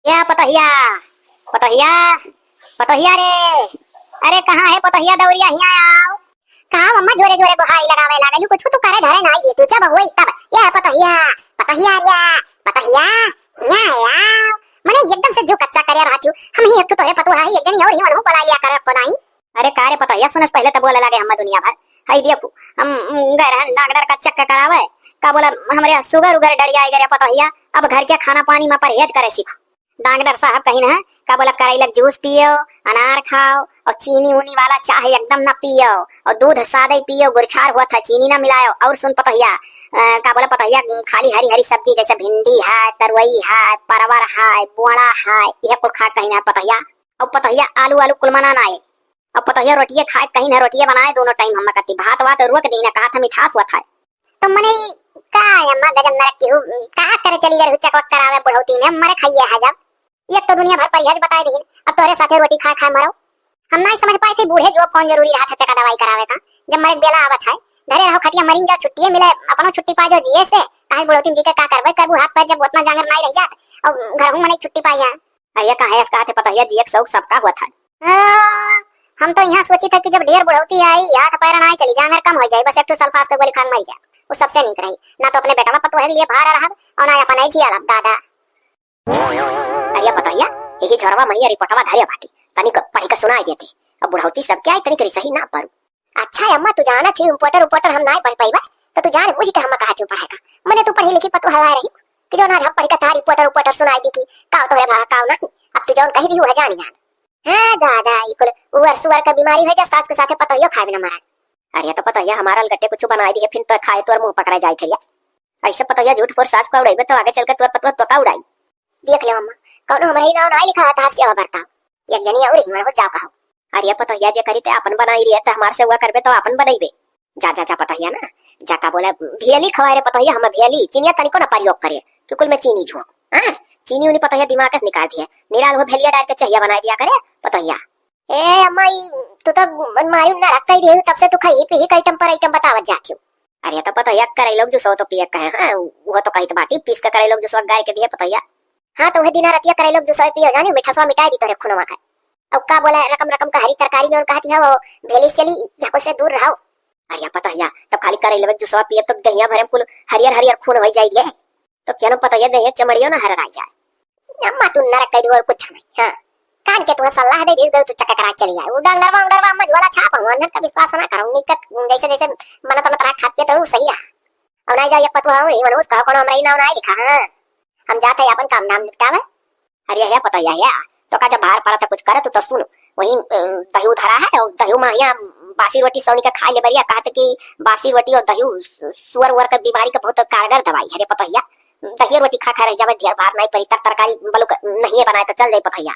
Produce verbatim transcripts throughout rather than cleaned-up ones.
या पतोहिया, पतोहिया, पतोहिया रे, अरे कहाँ है पतोहिया दौरिया, हियाँ आओ। का अम्मा जोरे जोरे गोहारी लगावे लागलू, कुछ तो करे धरे नाई देतू, जब होई तब, या पतोहिया, पतोहिया रे, पतोहिया, हियाँ आओ। मने एकदम से जो कच्चा करे रहतू, हम ही एक तो तोहरे पतोहा है, एक जनी और ही मनहु बोला लिया करे को नाई। अरे का रे पतोहिया, सुनस पहिले त बोले लागे हम दुनिया भर। हई देखू, हम, हम गए रहन डॉक्टर का चेक करावे, का बोला हमरे सुगर उगर डरिया गए रे पतोहिया, अब घर के खाना पानी में परहेज करे सीखू। डॉक्टर साहब कहिन है, का बोला करैला का जूस पियो, अनार खाओ और चीनी उनी वाला चाह एकदम ना पियो और दूध सादे पियो, गुरछार होत है, चीनी ना मिलायो। और सुन पतोहिया, अ, का बोला पतोहिया, खाली हरी हरी सब्जी जैसे भिंडी है, तरुई है, परवर है, बोड़ा है, यह कुल खा कहिन है पतोहिया। और पतोहिया आलू आलू कुल मना ना आए। अब पतोहिया रोटिये खाए कहिन है, रोटिये बनाए दोनों टाइम, हम कत्ती भात वात रोक दीन है, कहा था मिठास हुआ था। तो मने ई का है अम्मा गजब नरक की हूँ, कहा करे चली गए चकवक करावे बुढ़ौती में, मरे खाइए है जब। एक तो दुनिया भर परिहज बताए दीन, अब तोहरे साथे रोटी खाए खाए मरो। हम नहीं समझ पाए थे बूढ़े जो कौन जरूरी रहा था तेका दवाई करावे का, जब मरे बेला आवत है, घरे रहो खटिया मरिन जाओ, छुट्टिये मिले, अपनो छुट्टी पा जाओ जिए से, काहे बुढ़ौती में जी के का करबे करबू, हाथ पैर जब उतना जांगर नहीं रह जात, और घर हूँ मने छुट्टी पाई है। अरे काहे ऐसा कहत है पतोहिया, जिए के शौक सबका हुआ था। हाँ, हम तो यहाँ सोची था कि जब ढेर बुढ़ौती आई, हाथ पैर ना चली, जांगर कम हो जाए, बस एक ठो सल्फास के गोली खान मर जाए, वो सबसे नीक रही। ना तो अपने बेटवा पतोह के लिए भार रहब और ना अपन ही जिया लब दादा। अरे पतोहिया, यही झोरवा मैया रिपोर्टवा धरे बाटी, तनिक पढ़ के सुनाई देते। अब बुढ़ौती सबके आई, तनिक रिसही ना परू। अच्छा अम्मा, तू जानत ही इम्पोर्टर उपोर्टर हम नाय पढ़ पाइबा, तो तू जान बूझ के हम कहा थी पढ़े का। मने तू पढ़ी लिखी पतोह हलाए रही कि जो ना हम पढ़ के तार इम्पोर्टर उपोर्टर सुनाई दी कि काव तोहरे भा काव नहीं। अब तू जौन कही दी वह जानी जान। हाँ दादा, ई कुल उअर सुअर का बीमारी हो जा, सास के साथे पतोहियो खाए बिना मरन। अरे तो पतोहिया हमारा अलगट्टे कुछ बनाई दी है, फिर तो खाए तोर मुंह पकड़ा जाए थरिया। ऐसे पतोहिया झूठ फोर सास को उड़ाइबे तो आगे चल के तोर पतोह तो का उड़ाई। देख ले अम्मा, कौनो हमरा ही नाव ना लिखा था, हंस के बरता। एक जनी और ही मर हो जाओ कहो। अरे पतोहिया जे करी ते अपन बनाई रही है, तो हमार से हुआ करबे तो अपन बनइबे। जा, जा, जा पतोहिया ना, जा का बोला, भेली खवाए रे पतोहिया, हम भेली, चीनिया तनिको ना प्रयोग करे, कि कुल में चीनी झोंक। हाँ, चीनी उनी पतोहिया दिमाग से निकाल दिए, निराल हो भेलिया डाल के चहिया बनाई दिया करे पतोहिया। ए अम्मा, ई तू तो मारी ना रख कही रही, तब से तू खाई पी कई टम पर आइटम बतावत जात हो। अरे तो पतोहिया करैलोक जूसवा तो पिए कहे, हाँ, वो तो कहित बाटी, पीस के करैलोक जूसवा गाय के दिए पतोहिया। हाँ, तो वह दिना रतिया करैलोक जूसवा पियो जानी, मिठासवा मिटाई दी तोरे खूनवा का। अब का बोला, रकम रकम का हरी तरकारी जौन कहती है, वो भेली सेली, या कुछ से दूर रहो। अरे पतोहिया, तब खाली करैलोक जूसवा पिए, तब दहिया भरे में कुल हरियर हरियर खून हो जाई रे। तो क्या ना पतोहिया दहिया चमड़ियो ना हर राई जाए। अम्मा तू नरक कह दी और कुछ नहीं। हाँ, कान के तुम्हें सलाह दे दी, तू चक्कर करा चली आए। वो डंगरवा, उंगरवा, अम्मा झोला छाप, हम अनहन का विश्वास ना करो। निकट जैसे, जैसे मन तो नतरा खाते तो सही रहा। और नहीं जाओ, एक पतुआ हो, ही मनोज कहो, कोनो हमरा ही नाव ना लिखा। हाँ, हम जाते हैं अपन काम धाम निपटावे। अरे है पतोहिया है, तो का जब बाहर पड़ा था कुछ करे, तू तो सुन। वही, अ, दही उधरा है, और दही में यहाँ बासी रोटी सौनी के खा ले बरिया, कहते कि बासी रोटी और दही सु-, सुअर उअर के बीमारी के बहुत कारगर दवाई है रे पतोहिया। दही रोटी खा खा रह जावे, ढेर भार नहीं परी, तर तरकारी बलुक नहीं बनाए तो चल जाई पतोहिया।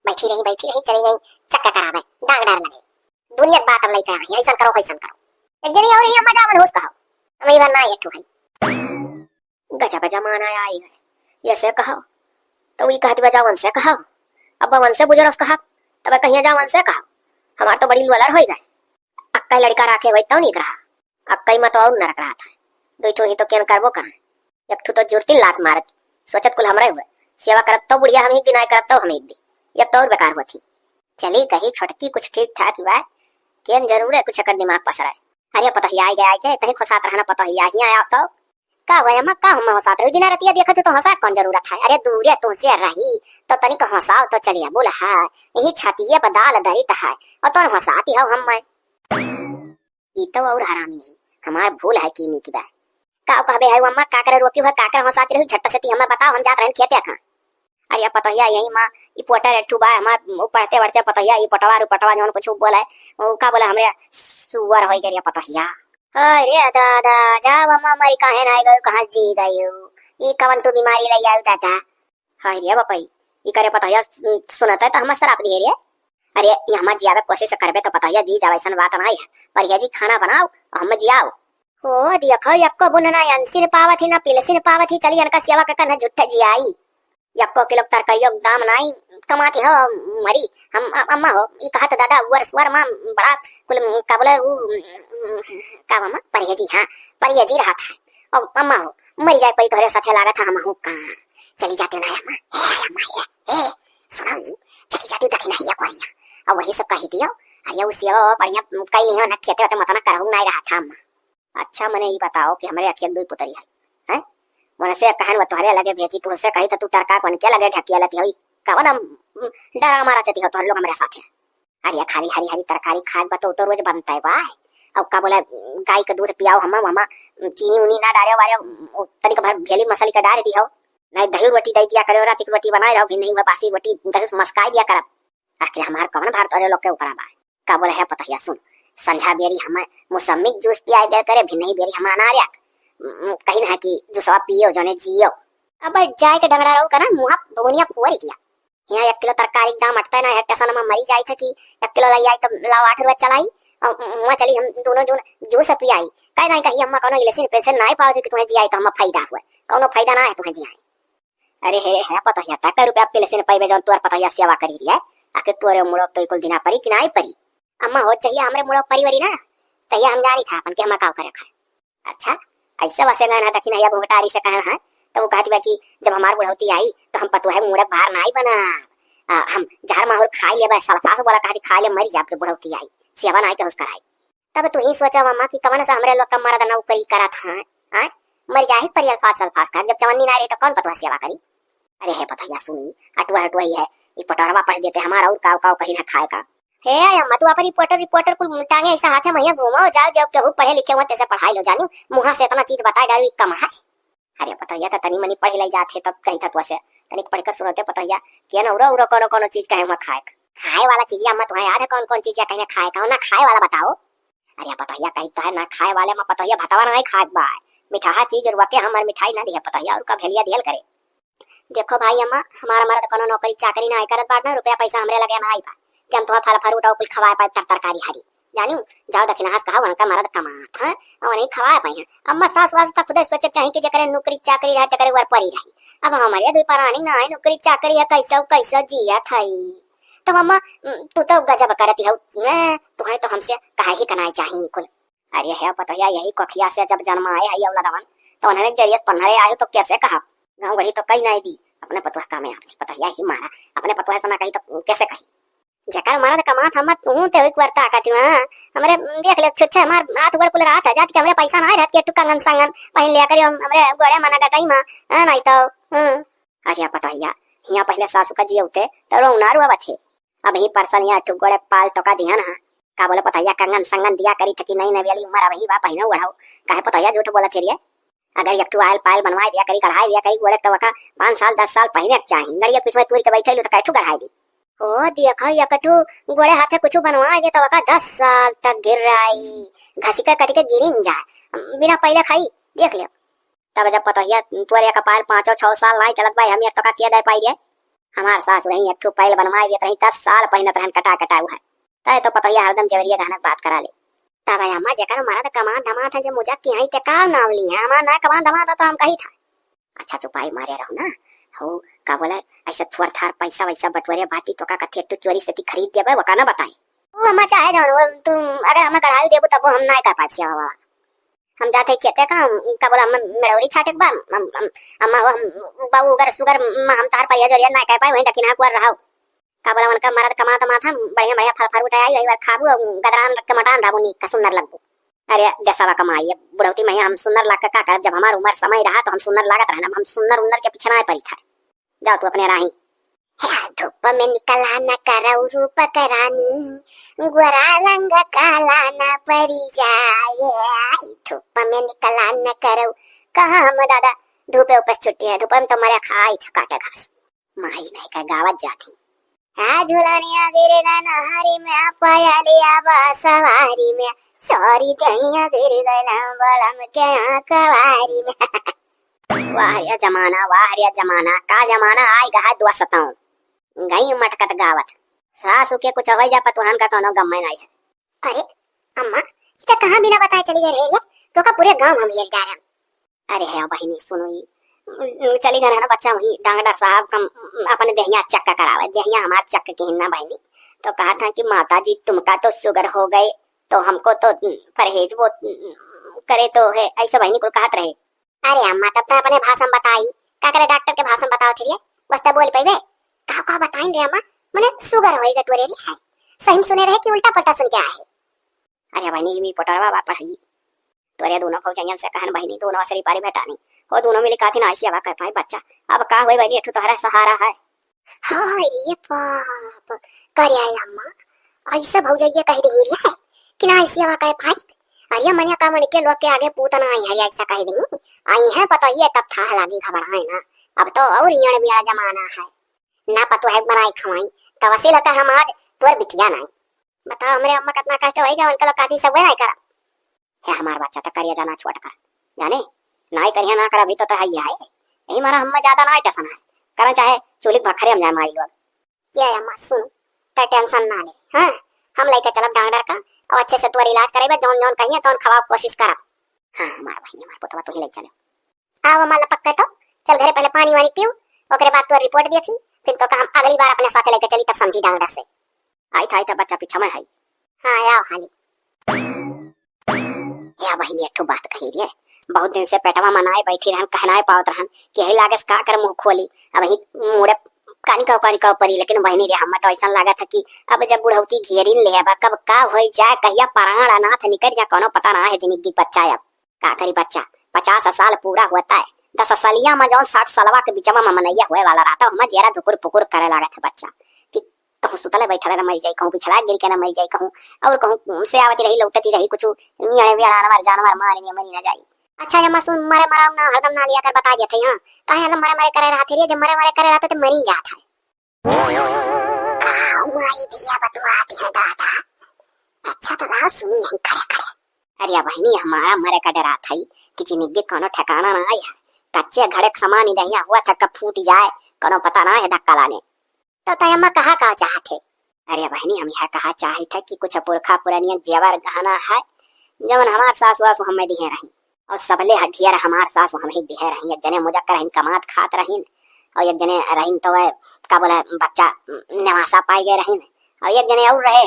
बैठी रही, बैठी रही, चली गई चक्कर करावे, डांग डार लगे। दुनिया के बात अब लइका है, ऐसन करो, कैसन करो। एक दिन और ये मजा मन होश कहो, हम ये बार ना ये ठू है। गजब जमाना आई है, ये से कहो, तो ई कहत बा जावन से कहो, अब वन से बुझरस कहा, तब कहिया जावन से कहो, हमार तो बड़ी लुअलर होई गए। अक्का लड़का राखे होई तो नीक रहा, अक्का मत और नरक रहा था, दो ठो ही तो केन करबो कहाँ, एक ठो तो जुरती लात मारत, सोचत कुल हमरे हुए, सेवा करत तो बुढ़िया हम एक दिन आए, करत तो हम एक दिन, ये तो और बेकार होती। चली कही छोटकी कुछ ठीक ठाक बा, केन जरूर है कुछ एकर दिमाग पसरा है। अरे पतोहिया आए गए, आए गए, तही खोसात रहना पतोहिया, हियाँ आओ तो। का हुआ अम्मा, का हम हंसात रही? दिना रतिया देखत हो तो हंसा कौन जरूरत है? अरे दूरे तुमसे रही तो तनिक हंसाओ तो चलिया बोल है, यही छातिये पर दाल दरित है और तो हंसाती हो हम मैं। ई तो और हरामी नहीं, हमार भूल है की नी की बा। का कहबे है अम्मा, का करे रोकी है, का करे हंसाती रही, झट से ती हमें बताओ, हम जात रहन खेते का। अरे पतोहिया यही माँ, ई पोटर एक ठू बा, हमार ऊ पढ़ते वढ़ते पतोहिया, ई पटवा रू पटवा जौन कुछ बोले, वो का बोले हमरे सुअर होई गए रे पतोहिया। अरे दादा, जा अम्मा मरी काहे ना गयो, कहाँ जी गयो? ई कवन तू बीमारी ले आयो दादा? हाय रे बपई, ई करे पतोहिया सु-, सुनत है तो हम सराप दिए रे। अरे, ई हम जियावे कोशिश करबे तो पतोहिया जी जावे, ऐसन बात ना है। पर ये जी खाना बनाओ, हम जियाओ। ओ, देखो, यक्को बुन ना अंसिन पावत ही, ना पिलसिन पावत ही, चली इनका सेवा ककन है झुट्ठे जियाई। यक्को किलो तरकारियों के दाम नाई कमाती हो, मरी। हम, अ-, अम्मा हो, ई कहत दादा, उअर सुअर माँ बड़ा कुल, का बोले, उ, का मामा, परहेजी, हाँ, परहेजी रहत है। और अम्मा हो, मरी जाए परी तोहरे साथे लागत है, हम हूँ का। चली जाते ना अम्मा, ए, अम्मा, ए, तू दखिनहिया कोरिया। अब वही सब कही दियो। अरे उ सेवा बढ़िया कइली हो ना, खेते वेते मतना करहु नाहीं रहा था अम्मा। अच्छा, मने ई बताओ कि हमरे अखिया दुई पुतरी है, हैं? मने से कहन वो तोहरे लगे भेजी, तू से कही तो तू टरका कौन के लगे ढकिया लेती हो? कवन हम, उम, डरा मारा चती हो तोहरे लोग हमरे साथे? अरे खाली हरी हरी तरकारी खाए बा तो, तो रोज बनता है बा। अब का बोला, गाय के दूध पियाओ हम, हम चीनी उनी ना डारे वारे, तनिक भर भेली मसाली का डाल दी हो। नहीं दही रोटी दे दिया करे, रात की रोटी बनाए रहो, भी नहीं हुआ बासी रोटी दही से मस्काई दिया करब। आखिर हमार कवन भार तोरे लोग के ऊपर बा? का बोले है पतोहिया, सुन, संझा बेरी हमें मौसमी के जूस पियाई दे करे, भी नहीं बेरी हमें अनारिया के। उम, कही ना कि जूसवा पियो जने जियो। अब जाए के डंगड़ा रहू का ना, मुँहा भुगुनिया फुअरी दिया। यहाँ एक किलो तरकारी के दाम अटते ना है, टेसन में मरी जाई था कि एक किलो लाई आई तो लाओ आठ रुपये चलाई, और वहाँ चली हम दोनों जून जूस पियाई। कह नहीं कही अम्मा कोनो इलेक्शन पेंशन नहीं पाओ थे कि तुम्हें जियाई तो हमें फायदा हुआ, कोनो फायदा ना है तुम्हें जियाई। अरे हे, हे पतोहिया, तक रुपया पिलसिन पैबे जौन तोर पतोहिया सेवा करी रिया? आके तोरे मुड़ो तो कुल दिना परी कि नाई परी? अम्मा हो चाहिए हमरे मुड़ो परिवारी ना, तहिया हम जानी था अपन के हम काव करे खाए। अच्छा, ऐसे वसे गहन है दखिनहिया घुंघटारी से कहन है, तो वो कहती बा कि जब हमार बुढ़ौती आई तो हम पतोहे मुड़क भार नाई बना, आ, हम जहर माहुर खाई लेबे, सल्फास बोला कहती खाई ले मरी जाब जब बुढ़ौती आई, सेवा नाई के हुस कराई। तब तू ही सोचा मामा कि कवन सा हमरे लोग का मर्द नौकरी करत हैं, आय? मर जाही पर अल्फाज सल्फाज कर, जब चवन्नी ना रही तो कौन पतोह सेवा करी? अरे हे पतोहिया सुनी, अटुआ अटुआ ही है, ई पटोरवा पढ़ देते हमारा और काव काव कहीं ना खाए का। हे अम्मा, तू अपन रिपोर्टर रिपोर्टर कुल टांगे ऐसा हाथे में घूमो, जाओ जाओ केहू पढ़े लिखे हुआ तैसे पढ़ाई लो जानियो, मुँह से इतना चीज बताए डालू कम है। अरे पतोहिया तो तनी मनी पढ़ ले जात है तब कही था तो से, तनिक पढ़ के सुनते पतोहिया, के ना उरो उरो कोनो कोनो चीज कहे हुआ खाए। खाए वाला चीज अम्मा तुम्हें याद है कौन कौन चीज कहीं खाए का ना खाए वाला बताओ। अरे पतोहिया कही तो है ना खाए वाले में पतोहिया भतवा नहीं खाए बा। मिठाहा चीज रुआ के हमर मिठाई ना दिया पतोहिया और का भेलिया दियल करे। देखो भाई अम्मा, हमारा मर्द कोनो नौकरी चाकरी ना करत बाटन, रुपया पैसा हमरे लगे ना आई बा कि हम तुम्हें फल फ्रूट और कुल खवाए पाए तर तरकारी हरी। जानियो, जाओ दखिनहा से कहा उनका मर्द कमात है और नहीं खवाए पाई है। अम्मा सास वास तक खुदे सोचे चाही कि जकरे नौकरी चाकरी रहे तकरे वर परी रही। अब हमारे दुई परानी ना है नौकरी चाकरी है, कैसे कैसे जियत है। तो अम्मा, तू तो गजब करती हो, तुम्हें तो हमसे कहा ही कनाई चाही कुल। अरे हे पतोहिया, यही कोखिया से जब जन्म आए है औलादवन, तो उन्हरे जरिए पन्हरे आयो तो कैसे कहा? गाँव गढ़ी तो कई नहीं दी, अपने पतोह का में आपसी पतोहिया ही मारा, अपने पतोह से ना कही तो कैसे कही? जकर मर्द कमात हम तू ते एक बार ताकत हुआ, हमरे देख ले छुच्छे हमार हाथ गोड़ कुल रात है, जात के हमरे पैसा ना रहत के टुका कंगन संगन पहन लिया करियो, हमरे गोड़े मना गटाई मा, हाँ, नहीं तो, हम्म। अरे पतोहिया, हिया पहले सासू का जियौते तो रोना रोवत है। अब ही परसल हिया ठुक गोड़े पाल तो का दिहन हा। का बोले पतोहिया, कंगन संगन दिया करी थकी नई नवेली उम्र अब ही बा पहिनो गढ़ाओ। काहे पतोहिया झूठ बोलत है रे? अगर एक ठू आयल पायल बनवाए दिया करी, गढ़ाए दिया करी गोड़े तो वका पाँच साल दस साल पहिने के चाही। गड़िया पीछे में तूर के बैठे लो तो कैठू गढ़ाए दी। ओ देखो एक ठू गोड़े हाथे कुछ बनवाए दे तो वका दस साल तक गिर रही। घसी के कट के गिरिन जाए। बिना पहले खाई देख ले। तब जब पतोहिया तोरे कपाल पाँचो छौ साल नाई चलत बा, हम ये तो का किया दे पाई रे? हमार सास रही एक ठो पैल बनवाए देत रही, दस साल पहिनत रहन कटा कटा उहे। तय तो पतोहिया हरदम जेवरिया गहनक बात करा ले। तब अम्मा जेकर मरद कमात धमात है जे मुझा की हई ते का नाम ली है, हमार ना कमात धमात तो हम कही था। अच्छा चुपाई मारे रहो ना, हो का बोला, ऐसा थोर थार पैसा वैसा बटोरे बाटी तो का कथे टू चोरी से ती खरीद देबे, वो का ना बताई। वो अम्मा चाहे जान, वो तुम अगर हमें गढ़ाई देबो तब वो हम ना कर पाए सेवा बाबा। हम जात है खेते का, हम, का बोला, हम मेड़ौरी छाटे के बा, हम, हम, अम्मा हो, हम, बाबू अगर सुगर, म, हम तार पाइया जोरिया ना कह पाए, वहीं दखिनहा कुआर रहो। का बोला, उनका मरद कमात मात हम, बढ़िया बढ़िया फल फ्रूट आई, वही बार खाबू, और गदरान रख के मटान रहबू, नी, का सुंदर लगबू। अरे, देसवा कमाई है, बुढ़ौती में हम सुंदर लाग के का करब, जब हमार उम्र समय रहा तो हम सुंदर लागत रहना, हम सुंदर उंदर के पीछे ना पड़ी था। जाओ तू अपने राही। धूप में निकला न करऊ रूप के रानी, गोरा रंग काला न परी जाए। धूप में निकला न करऊ, कहाँ हम दादा धूपे उपस छुट्टी है, धूपे में तो मरे खाई था काटे घास। माई नहीं का गावत जाती। आ झुलनिया गिर गए नहरी में, पायलिया बा सवारी में, सॉरी दहिया गिर गए ना बलम के यहाँ कवारी में। वाह रे जमाना, वाह रे जमाना, का जमाना आइ गहा दुआ सताऊं। गई मटकत गावत। सासू के कुछ होइ जा पतोहन का कौनो गम्मे नाई है। अरे अम्मा, ई त कहाँ बिना बताए चली गई रे? तो का पूरे गांव हम ये जा रहे। अरे है बहिनी सुनो, ई चली गए ना बच्चा वही डॉक्टर साहब कम अपने देहिया चेक करावे, देहिया हमार चेक की ना बहिनी। तो कहा था कि माता जी तुमका तो शुगर हो गए, तो हमको तो परहेज वो करे तो है, ऐसे बहिनी कुल कहत रहे। अरे अम्मा, तब तो अपने भाषा में बताई, का करे डॉक्टर के भाषा में बताओ थे रे, बस तो बोल पैबे। का का बताइन रे अम्मा, मने sugar होइगा तोरे रे है। सही में सुने रहे कि उल्टा पल्टा सुन के आए है? अरे बहिनी, हिमी पोटरवा बा पढ़ई। तोरे दोनों भौजैयन से कहन बहिनी, दोनों असरी पारी भेटानी। हो दोनों मिली काथी ना ऐसी आवा कह पाई बच्चा। अब का होई बहिनी, एठू तोहरा सहारा है। हाय रे बाप, करे आए अम्मा, ऐसे भौजैया कह दे रे कि ना ऐसी आवा कह पाई। अरे मने का मन के लोग के आगे पूत ना आई है, ऐसा कह दी। आई है पता ही है तब था लागी घबराए ना। अब तो और इयड़ बियड़ जमाना है। ना पतोह बनाई खवाई, तब से लगा हम आज तोर बिटिया नाई। बताओ, हमरे अम्मा कितना कष्ट होइगा, उनका लोग काथी सब नाई करा। हे हमार बच्चा, तो करिया जाना छोट कर, जाने? नाई करिया ना कर, अभी तो, तो है ही है। यही मारा हम ज्यादा ना टेंशन है, करन चाहे चूल्ही भखरे हम जाए माई लोग। ये अम्मा सुन, तो tension ना ले, हाँ? हम लेके चलब डॉक्टर का, और अच्छे से तोर इलाज करेबे, जौन जौन कहिए तौन खवाओ कोशिश करब। हाँ, हमार बहिनी, हमार पुतवा, तू ही ले चले। आव अम्मा लपक के तो, चल घरे पहले पानी वानी पीऊ, ओकरे बाद तोर report देखी, फिर तो का हम अगली बार अपने साथे लेके चली, तब समझी डॉक्टर से। आई था, आई था बच्चा, पीछा में है। हाँ, आओ हाली। या बहिनी, एक ठो बात कही रे, बहुत दिन से पेटवा मनाए बैठी रहन, कहनाए पावत रहन कि यही लागे से का कर मुँह खोली, अब ही मुड़े कानी का, कानी का परी, लेकिन बहिनी रे, हमें तो ऐसा लागत है कि अब जब बुढ़ौती घेरिन ले बा, कब का होई जाए, कहिया प्राण अनाथ निकल जा, कोनो पता ना है जिंदगी बच्चा अब। का करी बच्चा, पचास साल पूरा होता है, दस सालिया में जौन साठ सालवा के बिचवा में मनैया होए वाला रहता, हमें जेरा धुकुर पुकुर करे लागत है बच्चा कि कहूँ सुतले बैठले न मरी जाई, कहूँ पिछला गिर के न मरी जाई, कहूँ और कहूँ से आवती रही, लौटती रही, कुछ नियड़े वेड़ानवर जानवर मार के मरी न जाई। अच्छा, ये मासूम मरे मराऊ ना हरदम ना लिया कर बता देते हैं, काहे हरदम मरे मरे करे रहते रे, जब मरे मरे करे रहते तो मरी जात है। का माई धिया बतुआती है दादा? अच्छा तो लाओ सुनी यही खड़े खड़े। अरे बहिनी, हमारा मरे का डरा था कि जिंदगी कोनो ठिकाना ना है, कच्चे घड़े के समान ही दहिया हुआ था, कब फूट जाए, कोनो पता ना है धक्का लागे। तो तय अम्मा कहा का चाहत है? अरे बहिनी, हम यह कहा चाहत है कि कुछ पुरखा पुरनिया जेवर गहना है, जवन हमार सास वास हमें दिहे रही, और सबले ह-, ढेर हमार सास हमें दिहे रही। एक जने मुजक्कर रहीन, कमात खात रहीन, और एक जने रहीन तो वह का बोला, बच्चा नेवासा पाए गए रहीन, और एक जने और रहे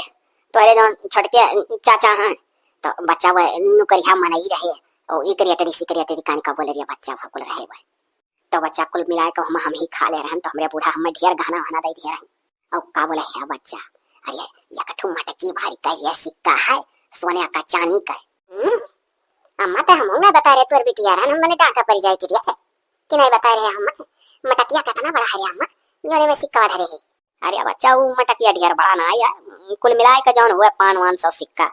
तोहरे जौन छोटके चाचा हैं, तो बच्चा वह नुकरिया मनई रहे, और इकरियटरी सिकरियटरी कान का बोले रहे, बच्चा वह कुल रहे वह। तो बच्चा कुल मिलाए के हम, हम ही खा ले रहन, तो हमरे बूढ़ा हमें ढेर गहना वहना दे दिए रहन। और का बोले है बच्चा, अरे एक ठो मटकी भारी का ये सिक्का है, सोने का चांदी का। हम्म, अम्मा तो हम ना बता रहे तोर बिटिया रहन, हम मने डांका पड़ जाए रे कि नहीं बता रहे हम। मटकिया कितना बड़ा है रे अम्मा, जोने में सिक्का धरे है। अरे बच्चा, वो मटकिया ढेर बड़ा ना है, कुल मिलाए के जौन हुए पान वान सौ सिक्का।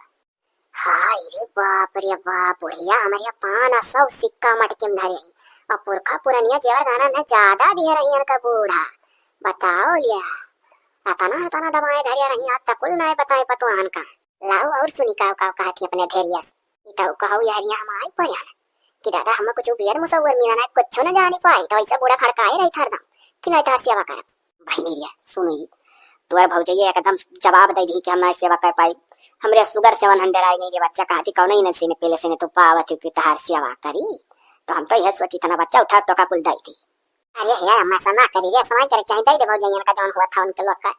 हाय रे बाप रे बाप, बुढ़िया हमरे पान आ सौ सिक्का मटकी में धरे ही। और पुरखा पुरनिया जेवर गहना न ज्यादा दिहे रही इनका बूढ़ा। बताओ लिया, अतना अतना दबाए धरे रही, आज तक कुल नाय बताए पतवाहन का। लाओ और सुनी काव काव कहत ही अपने धैर्य से। ई तो कहू यहरिया हम आई पड़े हन कि दादा हम कुछ बेर मुसव्वर मिला ना, कुछ न जाने पाई, तो ऐसा बूढ़ा खड़काए रही हरदम कि नहीं तो सेवा करब। बहिनी रे, सुनी, तोर भौजैया एकदम जवाब दे दी कि हम ना सेवा कर पाई। हमरे sugar से वन हंड्रेड आई नहीं रे बच्चा, कहती कौन ही नसीने पहले से ने तू पावत हो कि तहार सेवा करी। तो हम तो यह सोची था ना बच्चा, उठा तो का कुल दे दी। अरे हे, हम ऐसा ना करी रे, समय करे चाहे दे दे भौजैया का जौन हुआ था उनके लोग का।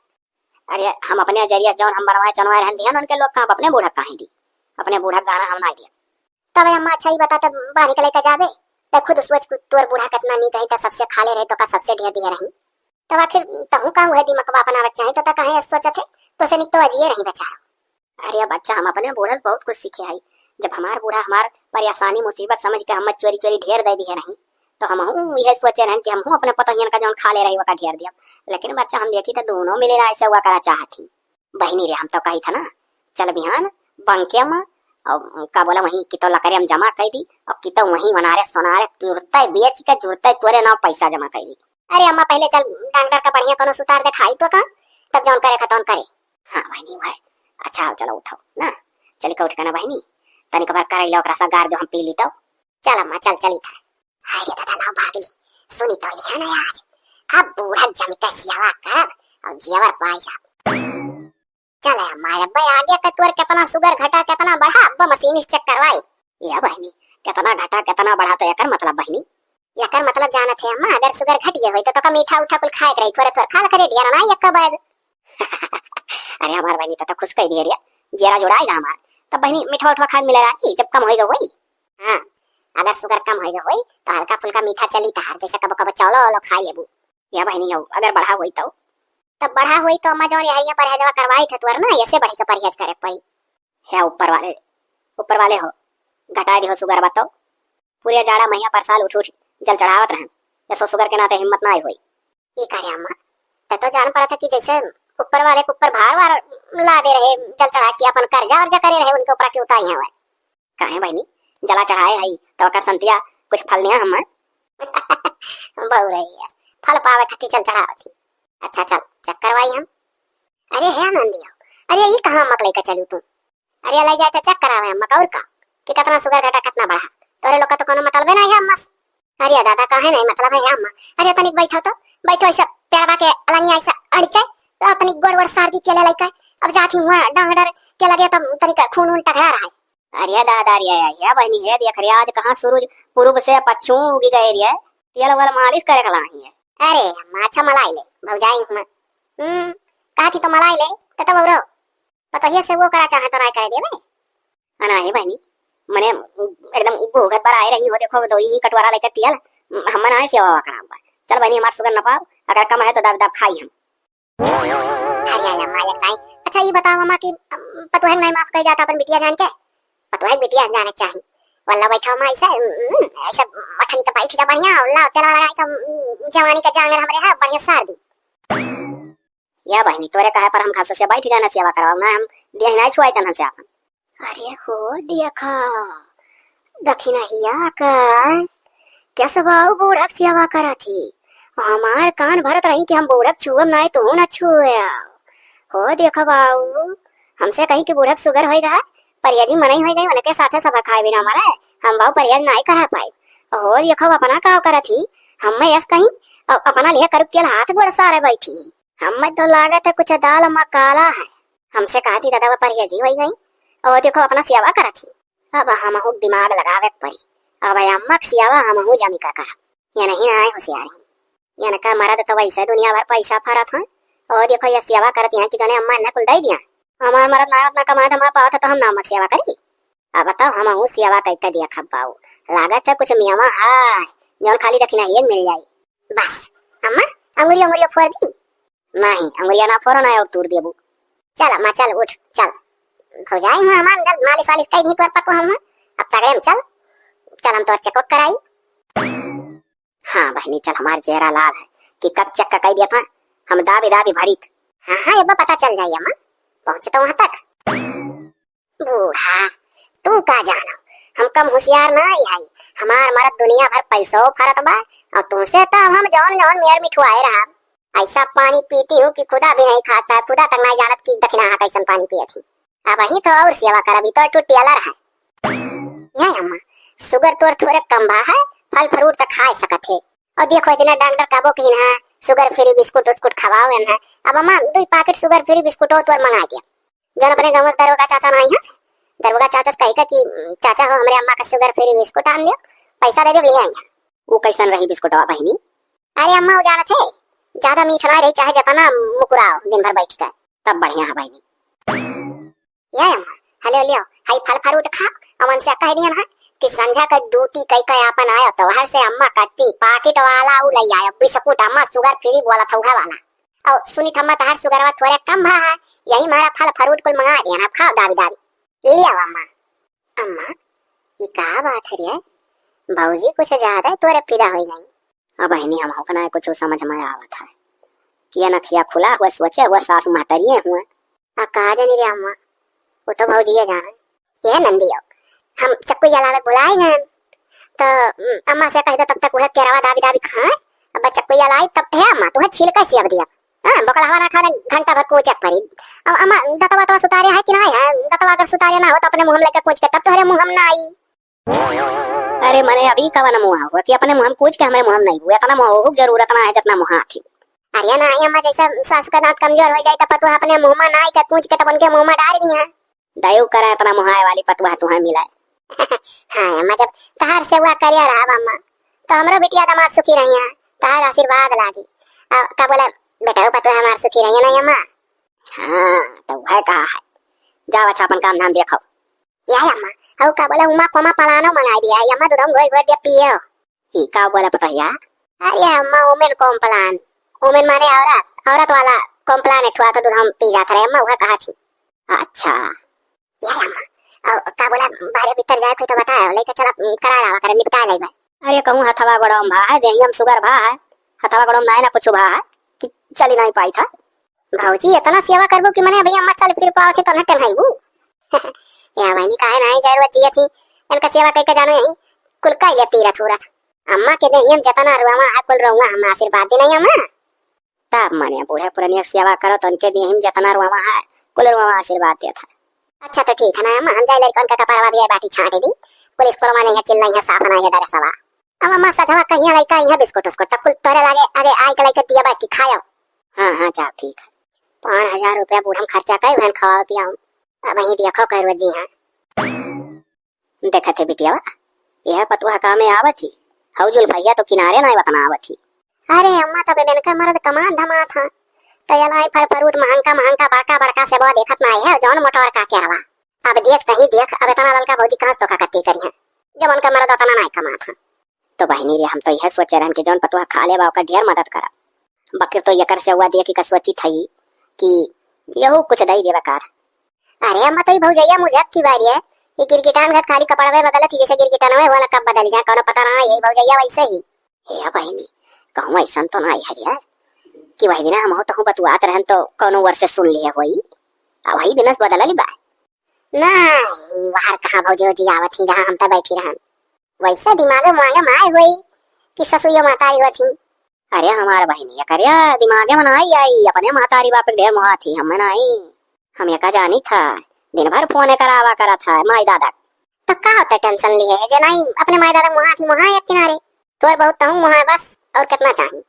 अरे हम अपने जरिए जौन हम बनवाए चनवाए रहन दिहन उनके लोग का, हम अपने बूढ़ा काहे दी? अपने बूढ़ा गहना हम ना दिए। तब अम्मा अच्छा ही बता, तब बाहर के लेके जाबे, तब खुद सोच, तोर बूढ़ा कितना नीक रही, तब सबसे खाले रहे, तो का सबसे ढेर दिए रही। तब आखिर तहू का उहे दिमकवा अपनावे के चाही, तो ता काहे सोचत है, तो से निक तो अजिए रही बेचारा। अरे बच्चा, हम अपने बूढ़ा से बहुत कुछ सीखे हई। जब हमार बूढ़ा हमार परेशानी मुसीबत समझ के हमें चोरी चोरी ढेर दे दिए रही, तो हमहू यह सोचे रहन कि हमहू अपने पतोहियन का जौन खाले रही, वका ढेर दिया। लेकिन बच्चा, हम देखी तो दोनों मिले ना ऐसे हुआ करा चाहत ही। बहिनी रे, हम तो कही था ना, चल बिहान बंके में, और का बोला, वहीं कितो लकड़े में जमा कर दी, और कितो वहीं वनारे सोनारे जुरते बेच के जुरते तोरे नाव पैसा जमा कर दी। अरे अम्मा, पहले चल डॉक्टर का बढ़िया कोनो सुतार दिखाई तो का, तब जौन करे का तौन करे। हाँ बहिनी, वह अच्छा, चलो उठाओ ना, चली का उठ के ना बहिनी, तनिक बार कराई लो ओकरा सा गार जो हम पी ली तो। चल अम्मा, चल, चली था। हाय रे दादा, लाओ भागली। सुनी तो लिया ना आज। अब बूढ़ा जमी का सियावा करब, अब जेवर पाई जाब। चल अम्मा, अब्बे आगे का तोर कितना sugar घटा, कितना बढ़ा, अब्बा मशीन से check करवाई। ये बहिनी, कितना घटा, कितना बढ़ा, तो एकर मतलब बहिनी? एकर मतलब जानत है अम्मा, अगर sugar घट गए होई तो, तो का मीठा उठा कुल खाए के रही, थोड़े थोड़े खा ले करे, ढेर ना एक बैग। अरे हमार बहिनी, तो, तो खुश कर दिए रे, जेरा जुड़ाई ना हमार। तब बहिनी, मीठा उठवा खाए मिले रही, जब कम होई गए होई। हाँ, अगर sugar कम होई गए होई, तो हल्का फुल्का मीठा चली तहार, जैसे कबो कबो चावलो वालो खा लेबू। या बहिनी हो, अगर बढ़ा होई तो? तब बढ़ा होई तो अम्मा जौन यहरिया परहेजवा करवाई थे तुअर ना, ऐसे बढ़ी के परहेज करे पड़ी। हे ऊपर वाले, ऊपर वाले हो, घटाए दिहो सुगर बताओ। पूरे जाड़ा महिया पर साल उठ उठ जल चढ़ावत रहन, ऐसो सुगर के नाते हिम्मत ना आई होई। ई का रे अम्मा, ते तो जान पड़ा था कि जैसे ऊपर वाले के ऊपर भार वार ला दे रहे, जल चढ़ा के अपन कर्जा वर्जा करे रहे, उनके ऊपर के उताई है वह। काहे बहिनी, जला चढ़ाए हई, तो ओकर संतिया कुछ फल दिया हम्मा? बहु रही है, फल पावे खातिर जल चढ़ावत ही। अच्छा चल, चेक करवाई हम। अरे हे नंदिया, अरे ई कहाँ अम्मा के लइका चलू तू? अरे ले जाए तो चेक करावे अम्मा का, और का? कि कितना सुगर घटा, कितना बढ़ा। तोरे लोग का तो कोनो मतलबे नहीं है अम्मा से। अरे दादा, काहे नहीं मतलब है अम्मा? अरे तनिक बैठो तो, बैठो ऐसा पेड़वा के अलंगिया ऐसा अड़ के, तो तनिक गोड़ वोड़ सार दी केले लइका। अब जात ही हुआ डांग डर के लगे तब तनिक खून वून टकरा रहा है। अरे दादा रे, या बहिनी हे देख रे, आज कहाँ सूरज पूरब से पच्छिम उगी गए रे, तेल वाला मालिश करे के लाही है। अरे अम्मा, अच्छा मलाई ले, भौजाई हुआ। हम्म, कहा थी तो मलाई ले, तो तब औरो पतोहिया से वो करा चाहे तो नाय करे देवे। अना हे बहिनी, मने एकदम घूघट पर आए रही हो, देखो दो ही कटोरा लेकर तेल, हम ना सेवा कराम बा। चल बहिनी, हमार सुगर न पाओ, अगर कम है तो दब दब खाई हम। अरे अम्मा, एक नाई। अच्छा, ये बताओ अम्मा कि, अम, पतोहन नहीं माफ कर जाता अपन बिटिया जान के? पतोहन बिटिया जाने के चाही। वल्ला बैठा अम्मा ऐसा, अम, ऐसा मठनी का बैठ जा बढ़िया, और लाओ तेल लगाई का, अम, जवानी का जांगर हमरे है, बढ़िया सार दी। या बहिनी, तोरे कहे पर हम घास से बैठ जाना सेवा कराओ ना, हम देह नहीं छुआई तन से आपन। अरे हो देखा, दखिनहिया का कैसे बाऊ बूढ़क सेवा करत ही। हमार कान भरत रही कि हम बूढ़क छुअम नाई, तू न छुआ। हो देखा बाऊ, हमसे कहीं कि बूढ़क सुगर होई रहा, परियजी मनई होई गई, उनके साथे सब खाए बिना मरे, हम बाऊ परियज नाई करा पाई। हो देखा अपना का करत ही, हम मैं यस कहीं, अ-, अपना लिए करुक तेल हाथ गोड़ सारे बैठी। हमें तो लागत है कुछ दाल मकाला है। हमसे कहती दादा वो परहेजी होई गई। और देखो अपना सियावा करत ही। अब हमहू दिमाग लगावे के पड़ी। अब अम्मा के सियावा हमहू जमी का करब। ये नहीं ना आए होशियार ही। इनका मरद तो वैसे दुनिया भर पैसा फरत हैं। और देखो ये सियावा करत हैं कि जने अम्मा इन्हें कुल दे दिया। हमार मरद ना उतना कमात हमार पावत है तो हम ना अम्मा के सियावा करी। अब बताओ हमहू सियावा कैसे दिया खब्बाऊ। लागत है कुछ मियावा है। जौन खाली दखिना ही एक मिल जाई। बस अम्मा, अंगुरिया अंगुरिया फोड़ दी। नहीं, अंगुरिया ना फोरो ना और तूर देबू। चल अम्मा, चल उठ, चल। भौजाई हूँ हमार, चल मालिश वालिश कई दी तोर पप्पू हम। अब तगड़े में चल, चल हम तोर चेकअप कराई। हाँ बहिनी, चल हमार जेरा लाल है कि कब चेक कई दिया था, हम दाबी दाबी भरीत। हाँ, हाँ, एक बार पता चल जाई अम्मा, पहुँचे तो वहाँ तक। बूढ़ा, तू का जानो, हम कम होशियार ना आई। हमार मरद दुनिया भर पैसो फरत बा, और तुमसे तो हम जौन जौन मेर मिठुआए रहा। ऐसा पानी पीती हूँ कि खुदा भी नहीं खाता, खुदा तक नहीं जानत कि दखिना हा कैसन पानी पियत ही। अब ही तो और सेवा कर, अभी तो टूटी अलर है। ये अम्मा, सुगर तोर थोरे कम भा है, फल फ्रूट तो खाए सकत है। और देखो इतना डॉक्टर कहबो कि ना सुगर फ्री बिस्कुट उस्कुट खवाओ ना। अब अम्मा दो पैकेट सुगर फ्री बिस्कुट और तोर मंगा दिया। जौन अपने गाँव के दरोगा चाचा ना आई हैं, दरोगा चाचा से कही का कि "चाचा हो, हमरे अम्मा का सुगर फ्री बिस्कुट आन दियो, पैसा दे दे, ले आई हैं।" वो कैसन रही बिस्कुटवा बहिनी? अरे अम्मा, वो जानत है, ज्यादा मीठ ना रही, चाहे जितना मुकुराओ दिन भर बैठ कर। तब बढ़िया है बहिनी। ये अम्मा, हले लियो, हाई फल फ्रूट खाओ, अमन से कह दिया ना कि संझा का ड्यूटी कई का आपन आयो, तो वहर से अम्मा कत्ती पाकिट वाला उ ले आयो बिस्कुट, अम्मा सुगर फ्री बोला था उहे वाला। और सुनी थम्मा तहार सुगरवा थोड़े कम भा है, यही मारा फल फ्रूट कुल मंगा दिया ना, खाओ दाबी दाबी। ले आओ अम्मा। अम्मा, ई का बात है रे? भौजी कुछ ज्यादा ही तोरे फिदा होई गई। अब बहिनी हम होकना कुछ समझ में आवत है। किया नखिया खुला हुआ सोचे हुआ सास महतरिये हुआ। आ का जानी रे अम्मा, वो तो भौजी ये जाने। ये नंदी हो, हम चक्कू जलावे बुलाए गए, तो, उम, अम्मा से कह दे तब तक वह केरावा दाबी दाबी खाए, अब चक्कू जलाई तब, हे अम्मा, तुहे छील के सियब दिया। हाँ, बकलहवा ना खाने घंटा भर कोचक परी। अब अम्मा, दतवा तो सुतारे है कि ना है? दतवा अगर सुतारे ना हो तो अपने मुँह में लेके कोच के तब तोहरे मुँह में ना आई। अरे मने अभी कवन मुँह हुआ कि अपने मुँह में कोच के हमरे मुँह में नहीं हुआ? इतना मुँह हो जरूरत ना है जितना मुँह थी। अरे ना, ये अम्मा जैसा सास का दांत कमजोर हो जाए तो पतोह अपने मुँह में ना आई तो कोच के तब उनके मुँह में डाल दी है। दयू करे इतना मुहाए वाली पतोह तुहे मिले। हाँ अम्मा, जब तहार सेवा करे रहा अम्मा, तो हमरो बिटिया दामाद सुखी रही है, तहार आशीर्वाद लागी। अब का बोला, बेटा हो पतोह हमार सुखी रही है ना अम्मा? हाँ, तो वह कहा है, जाओ अच्छा अपन काम धाम देखो। या अम्मा, हऊ का बोला, उमा कोमा पलानो मंगाई दिया, ये अम्मा दूध हम घोर घोर दिया पियो। ई का बोला पतोहिया? अरे अम्मा, ओमेन कौन पलान? ओमेन माने औरत, औरत वाला Complan एक ठो आत ह, दूध हम पी जात रहे, अम्मा उहे कहत ही। अच्छा। ए अम्मा, अउ का बोला, बाहरे भीतर जाए कोई तो बताए, लइके चला, उम, करा लावा करे, निपटा लेबे। अरे कहूँ हथवा गोड़वा में भा है, देहिया में sugar भा है, हथवा गोड़वा में नाहीं ना कुछ भा है, कि चली नाहीं पाई था। भौजी, एतना सेवा करबू कि मने अभी अम्मा चल फिर पावत ही तो ना टेंगाइबू। या बहिनी, काहे नाहीं जरूरत जियत ही, इनका सेवा कइके जानो यही, कुल कइ ले तीरथ उरथ। अम्मा के देहिया में जतना रोआवा है, कुल रोआवा हम आशीर्वाद दी नाहीं अम्मा। तब मने बूढ़े पुरनिया के सेवा करो तो उनके देहिया में जतना रोआवा है, कुल रोआवा आशीर्वाद देत है। अच्छा तो ठीक है ना अम्मा, हम जाए लड़कन का कपड़वा भी है बाटी छांटे दी, कुल स्कूल में नहीं है, चिल्लाई है, साफ नहीं है डरेसवा। अब अम्मा सझवा कहिया लइका इहाँ बिस्कुट उस्कुट, तब कुल तोहरे लागे आगे आइ के लइके दिया बाकी खायो। हाँ, हाँ, जाओ, ठीक है। पाँच हजार रुपया बूढ़म खर्चा कई, उहन खवाओ पियाओ। अब वहीं देखो कह रोजी हैं। देखत है बिटियावा, यह पतुआ काम में आवत ही, हऊ जुल्फैया तो किनारे ना वतना आवत ही। अरे अम्मा, तबे इनका मर्द कमात धमात ह, तो यलाई फर फरूट महंगा महंगा बड़का बड़का सेबवा देखत नाहीं है, जौन मोटवर का केरवा। अब देख तही देख, अब इतना ललका भौजी कहाँ से तोका कत्ती करी है, जब उनका मर्द उतना नाहीं कमात ह। तो बहिनी रे, हम तो यह सोचे रहन कि जौन पतुआ खा लेबा, ओकर ढेर मदद करा। बकिर तो एकर से हुआ देखी का सोची थई कि यहू कुछ दई देबा कार। अरे अम्मा, तो ई भौजैया मुझे की बारी है, ये गिरगिटान घट खाली कपड़वे बदलत ही, जैसे गिरगिटानवे होला कब बदल जाए, कौनो पता ना, यही भौजैया वैसे ही। हे बहिनी, कहूँ ऐसन तो ना आई हरिया कि वही दिन हम हो तहूँ बतुआत रहन तो कौनो ओर से सुन लिए होई, अब वही दिन से बदलली बा। नहीं, वहर कहाँ भौजी वौजी आवत ही जहाँ हम तो बैठी रहन। वैसे दिमागे मागे माए होई कि ससुइया महतारी होत ही। अरे हमार बहिनी, एकरे दिमागे में नाई आई, अपने महतारी बाप के ढेर मोहात ही, हमें नाई। हम एका जानी था, दिन भर फोने करावा करत है माई दादा। तो का होता tension लिए है, जे नाई अपने माई दादा मोहात ही मोहा एक किनारे। तोर बहुत तहूँ मोहा बस, और कितना चाही।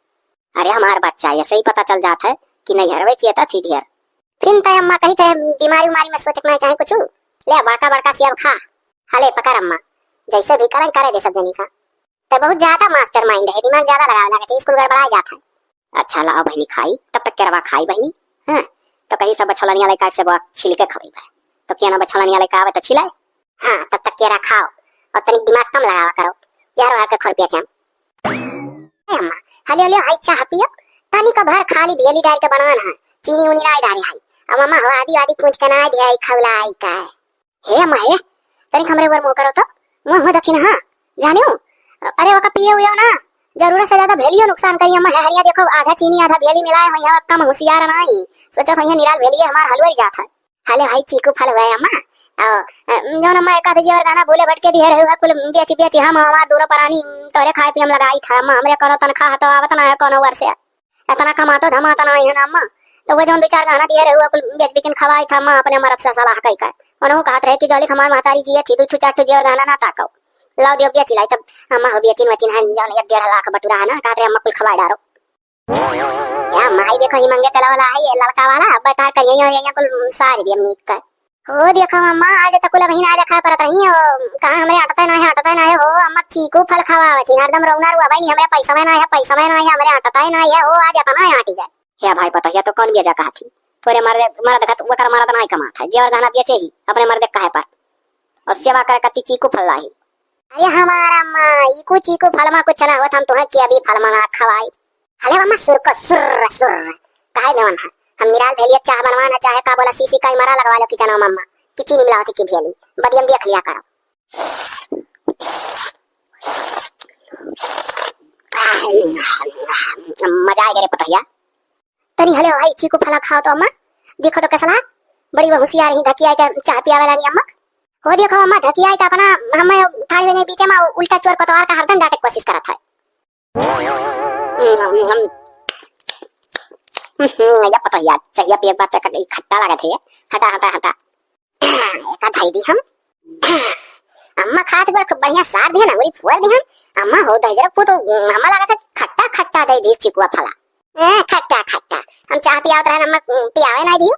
अरे हमार बच्चा, ऐसे ही पता चल जात है कि नैहरवे चेता थी ढेर। फिर तय अम्मा कही थे बीमारी उमारी में सोचक नहीं चाही कुछ, ले बड़का बड़का सेब खा। हले पकड़ अम्मा, जैसे भी करन करे दे सब जनी का। तय बहुत ज्यादा mastermind है, दिमाग ज्यादा लगावे लागत है, स्कूल गड़बड़ा जात है। अच्छा लाओ बहिनी खाई, तब तक केरवा खाई बहिनी। हाँ, तो कही सब बछलनिया लेकर से बा छिल के खवाई बा। तो क्या ना बछलनिया लेकर आवे तो छिलाए। हाँ, तब तक केरा खाओ और तनिक दिमाग कम लगावा करो। यार वार के खर पिया चाम। ए अम्मा, हले हले हाई चाह पियो, तनी का भर खाली भेली डाल के बनावन है, चीनी उनी नाई डाली है। अब अम्मा हो आदि आदि कुछ के नाई दिया, खौला आई का। हे अम्मा हे, तनी हमरे ऊपर मुँह करो तो, मुँह मुँह दखिन हाँ, जानियो। अरे ओका पिए हुए ना, जरूरत से ज्यादा भेलियो नुकसान करी अम्मा। हे हरिया देखो, आधा चीनी आधा भेली मिलाए हुई है, कम होशियार नाई, सोचत हुई है निराल भेलिए हमार हलुआई जात है। हले भाई चीकू फल हुआ है अम्मा, और, अ, जौन अम्मा एक आध जेवर गहना भूले भटके दिहे रहे हुआ कुल बेची बेची हम हमार दूनो परानी तोरे खाए पिए में लगाई था अम्मा, हमरे कोनो तनखा हतो आवत ना है कोनो ओर से। इतना कमातो धमातो नाई है ना अम्मा, तो वो जौन दो चार गहना दिहे रहे हुआ कुल बेच बिकिन खवाई था अम्मा, अपने मरद से सलाह कई कर। उन्हों कहत रहे कि जौलिक हमार महतारी जिए थी, दो ठो चार ठो जेवर गहना ना ताको, लाओ दियो बेची लाई। तब अम्मा हो बेचिन वचिन है जौन एक डेढ़ लाख बटुरा है ना, कहत रहे अम्मा कुल खवाई डारो। या माई देखो, ही मंगे तेला वाला है, ये ललका वाला, अब तार करिया और यहाँ कुल सारी दिया मीक कर। हो देखो अम्मा, आज तक कुल अभी ना देखा परत रही हो, कहाँ हमरे आटते ना है, आटते ना है हो, अम्मा चीकू फल खवावत ही, हरदम रोना रुआ भाई, हमरे पैसा में ना है, पैसा में ना है, हमरे आटते ना है हो, आज इतना आटी गए। हे भाई पतोहिया तो कौन बेजा कहा थी, तोरे मर्दे, मर्द का, ओकर मर्द ना कमात है, जेवर गहना बेचे ही, अपने मर्दे कहे पर, और सेवा करे कत्ती चीकू फल लाही। अरे हमार अम्मा, ईकू चीकू फलमा कुछ ना होत, हम तुहे के अभी फलमा ना खवाई। हले अम्मा सुर को सुर सुर। काहे देवन है? हम निराल भेलिया चाह बनवान है, चाहे का बोला, सीसी का इमरा लगवा लो किचन में अम्मा। कि चीनी मिलावत है कि भेली। बदियन देख लिया करो। मजा आ गया रे पतोहिया। तनी हले भाई चीकू फला खाओ तो अम्मा। देखो तो कैसा लाग। बड़ी वो होशियार ही धकिया के चाह पियावे लागी अम्मा। हो देखो अम्मा, धकिया के अपना हमें ठाड़ी हुई बीचे में उल्टा चोर कोतवाल का हरदम डांटे के कोशिश करत है। हम्म, हम्म, हम्म, या पतोहिया, चाहिए पिए के बाद तो खट्टा लागत है। हटा, हटा, हटा। एका धई दी हम। अम्मा खात बड़ खूब बढ़िया सार दिहन, अंगुरी फोड़ दिहन। अम्मा हो दहिजरक पू तो अम्मा लागत है खट्टा खट्टा दे दी चिकुआ फला। ए, खट्टा खट्टा। हम चाह पियावत रहन, अम्मा, उम, पियावे ना दियो।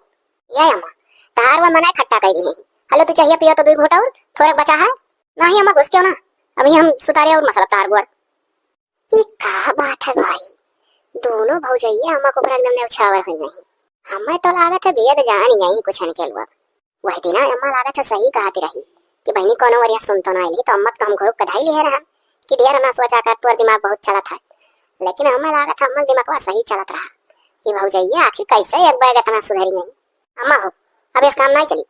ये अम्मा, तार वो मनाए खट्टा कह दी है। हलो तू चाहिए पियो तो दो घूंट और, थोड़े बचा है। नहीं अम्मा घुस क्यों ना, अभी हम सुतारे और मसलब तार गोड़। ई का बात है भाई, दोनों भौजैया अम्मा के ऊपर एकदम न्यौछावर हो गई। हमें तो लागत है भेद जान गई कुछ इनके लोग। वह दिना अम्मा लागत है सही कहती रही कि बहनी कोनो वरिया सुन तो ना आइली, तो अम्मा तो हम घुरुक कधाई लिए रहन कि ढेर ना सोचा कर, तोर दिमाग बहुत चलत है। लेकिन हमें लागत है अम्मा दिमागवा सही चलत रहा। ई भौजइया आखिर कैसे एक बैग इतना सुधरी नहीं? अम्मा हो, अब इस काम नाहीं चली।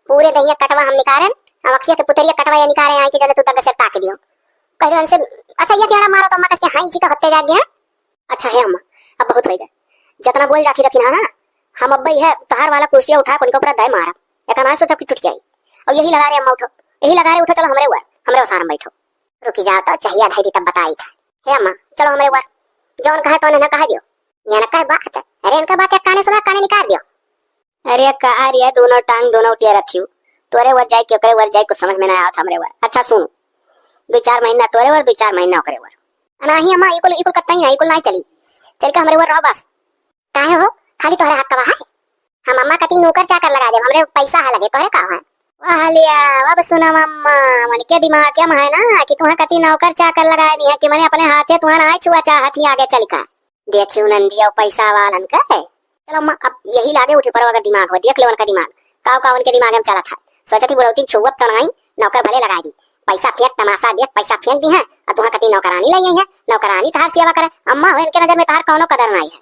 पूरे दहिया कटवा हम निकारेन, अब अखिया के पुतरिया कटवा या निकारे आई कि जने तू तब से ताक दियो। कह दो इनसे, अच्छा ये टेढ़ा मारो तो अम्मा कस के हाँ जी का हत्ते जाग गया। अच्छा है अम्मा, अब बहुत होइ गए। जतना बोल जाती रखी ना, ना, हम अब्बे यह तहार वाला कुर्सिया उठा के उनके ऊपर दे मारब। एका नाहीं सोचब कि टूट जाई। और यही लगा रे अम्मा उठो, यही लगा रे उठो, चलो हमरे ऊपर, हमरे ओसार में बैठो। रुकी जाओ तो चहिया धई दी तब बताई था। हे अम्मा, चलो हमरे ऊपर, जौन कहे तो उन्हें कहा दियो। यह ना कहे बात है, अरे इनका बात एक काने सुना, काने निकाल दियो। अरे का रे, दोनों टांग दोनों उठिया रखियो, तोरे वर जाए कि ओकरे वर जाए, कुछ समझ में ना आवत हमरे वर। अच्छा सुन, दो चार महीना तोरे वर, दो चार महीना ओकरे वर। नहीं अम्मा, इकुल इकुल कत्ता ही ना, इकुल नाहीं चली। चल के हमरे वर रहो बस। काहे हो, खाली तोहरे हक का है? हम अम्मा कती नौकर चाकर लगा देब, हमरे पैसा है लगे, तोहरे का है? वाह लिया, अब सुना अम्मा, मन के दिमाग के है ना कि तुहा कती नौकर चाकर लगाए दी है कि मने अपने हाथे तुहा ना छुआ चाहत ही आगे चल का। देखियो नंदिया पैसा वालन के। चलो अम्मा, अब यही लागे उठे पड़ो अगर दिमाग हो, देख ले उनका दिमाग, काव काव उनके दिमाग में चलत है। सोचत ही बुढ़ौती छुअब तो नहीं, नौकर भले लगाए दी, पैसा फेंक, तमाशा देख, पैसा फेंक दी है, और तुहा कती नौकरानी ले आई है, नौकरानी तहार सेवा करे। अम्मा हो, इनके नजर में तहार कौनो कदर नहीं है।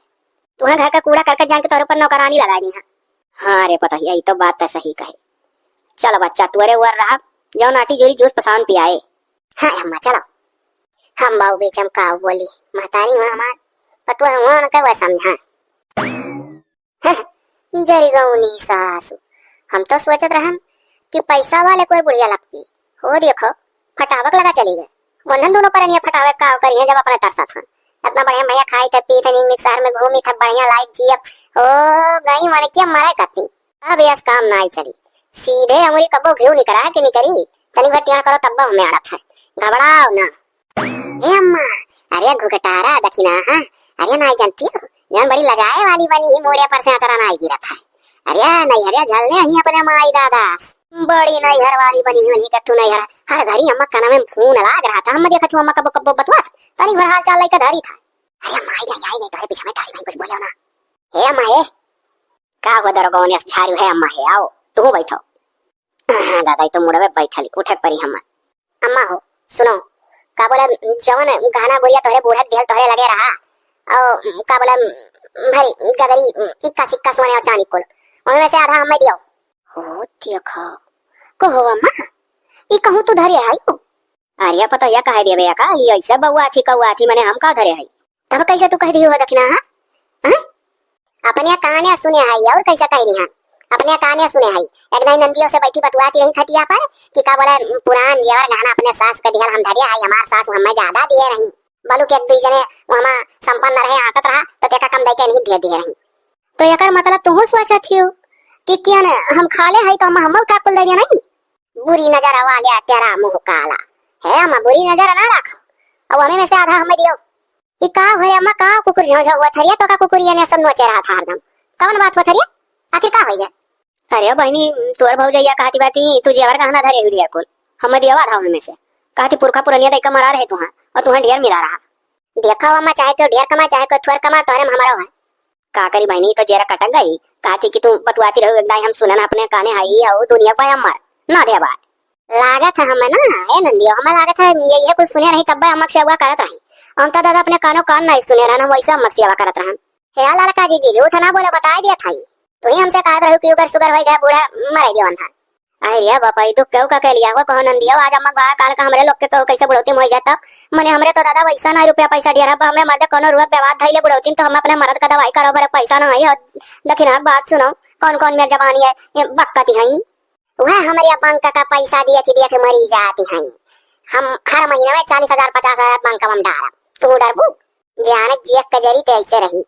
तुहा घर का कूड़ा करकट जान के तोहरे ऊपर नौकरानी लगाए दी है। हाँ रे पतोहिया, ई तो बात तो सही कहे। चलो बच्चा, तोरे वर रहा, जौन आटी जोरी जूस पसावन पियाए। हाँ अम्मा, चलो। हम बाऊ बीच हम का बोली, महतारी हुआ हमार, पतुआ हुआ उनके वह समझा। जरी गौनी सासु, हम तो सोचत रहन कि पैसा वाले कोई बुढ़िया लपकी हो, देखो फटावक लगा चली गए। वन्हन दोनों परनिया फटावे का करिए जब अपने तरसत हन। इतना बढ़िया भैया खाई थे, पी थे, निक निक शहर में घूमी थे, बढ़िया लाइफ जियब। हो गई मन के मरे कती। अब यस काम नाई चली, सीधे अंगुरी कब्बो घिउ निकरा के निकरी, तनी भर टियाण करो तब्बो हमें अड़त है, घबराओ ना। ए अम्मा, अरे घुघटारा दखिना, हाँ, अरे नाई जानती हो, जौन बड़ी लजाए वाली बनी ही, मोड़े पर से अचरा नाई गिरत है। अरे नैहरे झलने ही अपने माई दादा, बड़ी नैहर वाली बनी ही, उन्हीं कट्ठू नैहर, हर घड़ी अम्मा काना में फोन लाग रहा था, हम देखा छू अम्मा कब्बो कब्बो बतुआत, तनी भर हाल चाल लइका धरी था। अरे माई गई आई नहीं, तोहरे पीछे में ठाड़ी भाई कुछ बोले ना। हे अम्मा हे, का हुआ दरोगौन यस झारू है अम्मा हे, आओ, तू बैठो। हाँ, दादा, ई तो मुड़वे बैठल, उठे के परी हम्मा। अम्मा हो, सुनो, का बोला, जवन गहना गुरिया तोहरे बूढ़ा के दिहल तोहरे लगे रहा, और का बोला, भरी गगरी, इक्का सिक्का सोने और चांदी कुल, ओमे में से आधा हम्मे दियो। हो, देखो, को हो अम्मा, ई कहूँ तू धरे आई हो? अरे पतोहिया कहे देबे का, ई ऐसे बउआ थी, कउआ थी, मने हम का धरे हई? तब कैसे तू कह दियो हो दखिना, हाँ? हाँ? अपने काने सुने हई, और कैसे कह दिहन? अपने काने सुने हई। एक नहीं नंदियों से बैठी बतुआती रही खटिया पर कि का बोले, पुरान जेवर गहना अपने सास के दिहल हम धरे हई, हमार सास हमें ज्यादा दिए रही। बलु के एक दुई जने वो हमा संपन्न रहे, आटत रहा, तो तेका कम दे के नहीं दे दिए रही। तो एकर मतलब तुहू सोचत हियो कि किया ने हम खा ले हई तो हम, हम उठा कुल दे दिया नहीं? बुरी नजर वाले तेरा मुंह काला। हे अम्मा, बुरी नजर ना रखो। अब हमें में से आधा हमें दियो। ई का हो रे अम्मा, का कुकुर झौ झौ हुआ थरिया, तो का कुकुरिया ने सब नोचे रहा था हरदम। कौन बात हुआ थरिया? आखिर का होइगा? अरे बहिनी, तोर भौजैया कहती बा कि तू जेवर गहना धरे हुई ढेर कुल। हमें दियो आधा हमें से। कहती पुरखा पुरनिया दाई का मरा रहे तुहाँ, और तुहाँ ढेर मिला रहा। देखो अम्मा, चाहे कोई ढेर कमा, चाहे कोई थोर कमा, तोहरे में हमारा है। का करी बहिनी, तो जेरा कटक गई। कहती कि तू बतुआती रहो, एक दाई हम सुनन अपने काने हई, हऊ दुनिया का अम्मर ना देवा। लागत है हमें ना, ए नंदियो, हमें लागत है यही है कुछ सुने रही तब अम्मक सेवा करत रही। हम तो दादा अपने कानो कान नहीं सुने रहन, हम वैसे अम्मक सेवा करत रहन। हे ललका जी, जी झूठ ना बोले, बताई दिया था। तू ही हमसे कहत रहो कि उगर सुगर होई गया, बूढ़ा मरे देवन था। अरे रे बापा, ई दुख केहू का कहलिया हो, कहो नंदिया, आज अम्मा बा, काल का हमरे लोग के कहो कैसे बुढ़ौती में हो जाता। मने हमरे तो दादा वैसा ना रुपया पैसा ढेर है, हमरे मर्दे कोनो रोग बेमार धइले बुढ़ौती में तो हम अपने मर्द का दवाई करो, बड़े पैसा ना आई हो। दखिना बात सुनो, कौन कौन मेर जबानी है, ये बक्कती हैं। वह हमरे बैंक का पैसा दिए कि दिए के मरी जाती हैं। हम हर महीना में चालीस हजार पचास हजार बैंक में डारब, तू डरबू? जे आनक जियक कजरी ते ऐसे रही।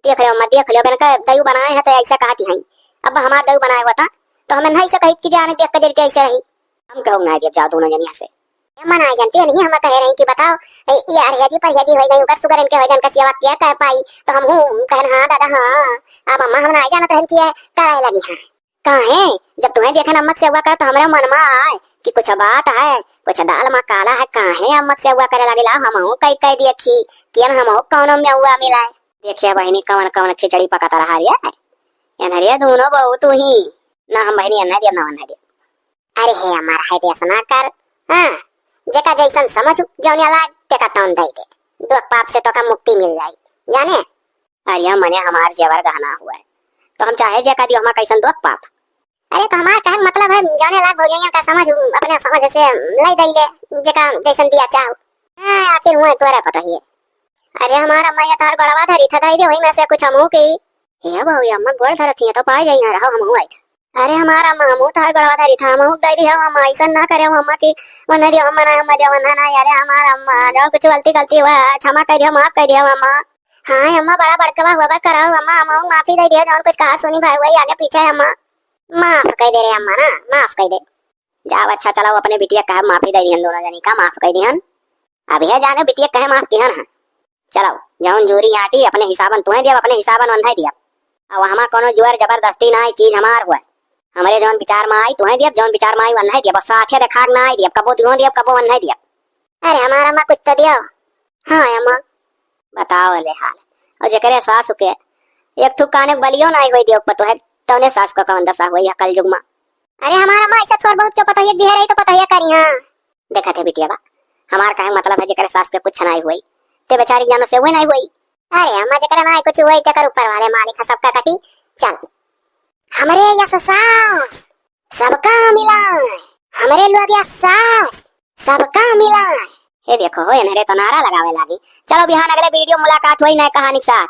देख रहे हो, अम्मा, देख लियो, बेन का दयू बनाए है तो ऐसे कहती हैं। अब हमार दयू बनाए हुआ था, तो हमें नहीं से कही कि जे आनक देख कजरी ते ऐसे रही। हम कहूँ ना देव जाओ दोनों जनिया से। अम्मा ना जानती नहीं, हम कहे रही कि बताओ, ए, ये अरहिया जी पर जी होई गई, उगर सुगर इनके होई गई, इनका सेवा किया कह पाई, तो हम हूँ कहन हाँ दादा हाँ। अब अम्मा हम ना जानत रहन कि ये कराए लगी हैं। काहे? जब तुम्हें देखन अम्मक सेवा कर तो हमरे मन में आए कि कुछ बात है, कुछ दाल में काला है, काहे अम्मक सेवा करे लगिला? हमहू कई कई देखी, कियन हमहू कौनो मेउआ मिलाए। देखिए बहिनी, कवन कवन खिचड़ी पकत रहा रे। एनहरिया दोनों बहू तू ही। ना हम बहिनी एन्ना दिया, ना वन्ना दिया। अरे हे अम्मा, रहे दे, ऐसा ना कर। हाँ, जेका जैसन समझ, जौन लाग, तेका तौन दे दे। दुख पाप से तोका मुक्ति मिल जाई। जाने? अरे मने हमार जेवर गहना हुआ है, तो हम चाहे जे का दियो, हमार कैसन दोख पाप? अरे तो हमार कहन मतलब है, जाने लाग भौजैया का समझ, अपने समझ से लाई दई ले, जेका जैसन दिया चाहो। हाँ, आखिर हुए तोरा पता ही है। अरे हमार अम्मा, ये तार गोड़वा धरी था, धई दे वही में से कुछ हमहू की। हे बहू, ये अम्मा गोड़ धरत ही है, तो पाए जाई, यहाँ रहो, हमहू आई था। अरे हमार अम्मा, हमहू तार गोड़वा धरी था, हमहू दई दिया अम्मा, ऐसा ना करे अम्मा की, वन्ना दिया अम्मा ना, अम्मा दिया वन्ना ना, अरे हमार अम्मा, जो कुछ गलती गलती हुआ है, क्षमा कर दिया, माफ कर दिया अम्मा। हाँ अम्मा, बड़ा बड़कवा हुआ बा, कराओ अम्मा, हमहू माफी दे दिया, जौन कुछ कहा सुनी भाई वही आगे पीछे अम्मा। माफ कर दे रे अम्मा ना, माफ कर दे। जाओ, अच्छा चलो, अपने बिटिया कहे माफी दे दिहन, दोनों जनी का माफ कर दिहन। अब यह जाने बिटिया कहे माफ किहन है। चलो, जौन जूरी आटी अपने हिसाबन तुहे दिया, अपने हिसाबन वन्हे दिया। अब हमार कोनो जोर जबरदस्ती ना, ई चीज हमार हुआ। हमरे जौन विचार में आई तुहे दिया, जौन विचार में आई वन्हे दिया, बस साथे देखा के ना आई दिया, कबो तुहे दिया, कबो वन्हे दिया। अरे हमार अम्मा कुछ तो दियो। हाँ अम्मा। बताओ ले हाल। और जेकरे सास के एक ठुक काने के बलियो ना आई होई दियो पतोहे, तौने सास को कौन दशा हुई है कल युग में। अरे हमार अम्मा ऐसा थोड़ बहुत के पतोहिया दिहे रही तो पतोहिया करी, हाँ। देखत है बिटिया बा, हमार कहे मतलब है जेकरे सास पे कुछ ना हुई, ते बेचारी जानो से हुए ना हुई। अरे अम्मा जेकरे ना कुछ हुई, तेकर ऊपर वाले मालिक है, सबका कटी। चल। हमरे यस सास, सबका मिलाए। हमरे लोग यस सास, सबका मिलाए। ये देखो हो, इन्हरे तो नारा लगावे लागी। चलो बिहान अगले वीडियो मुलाकात हुई नए कहानी के साथ।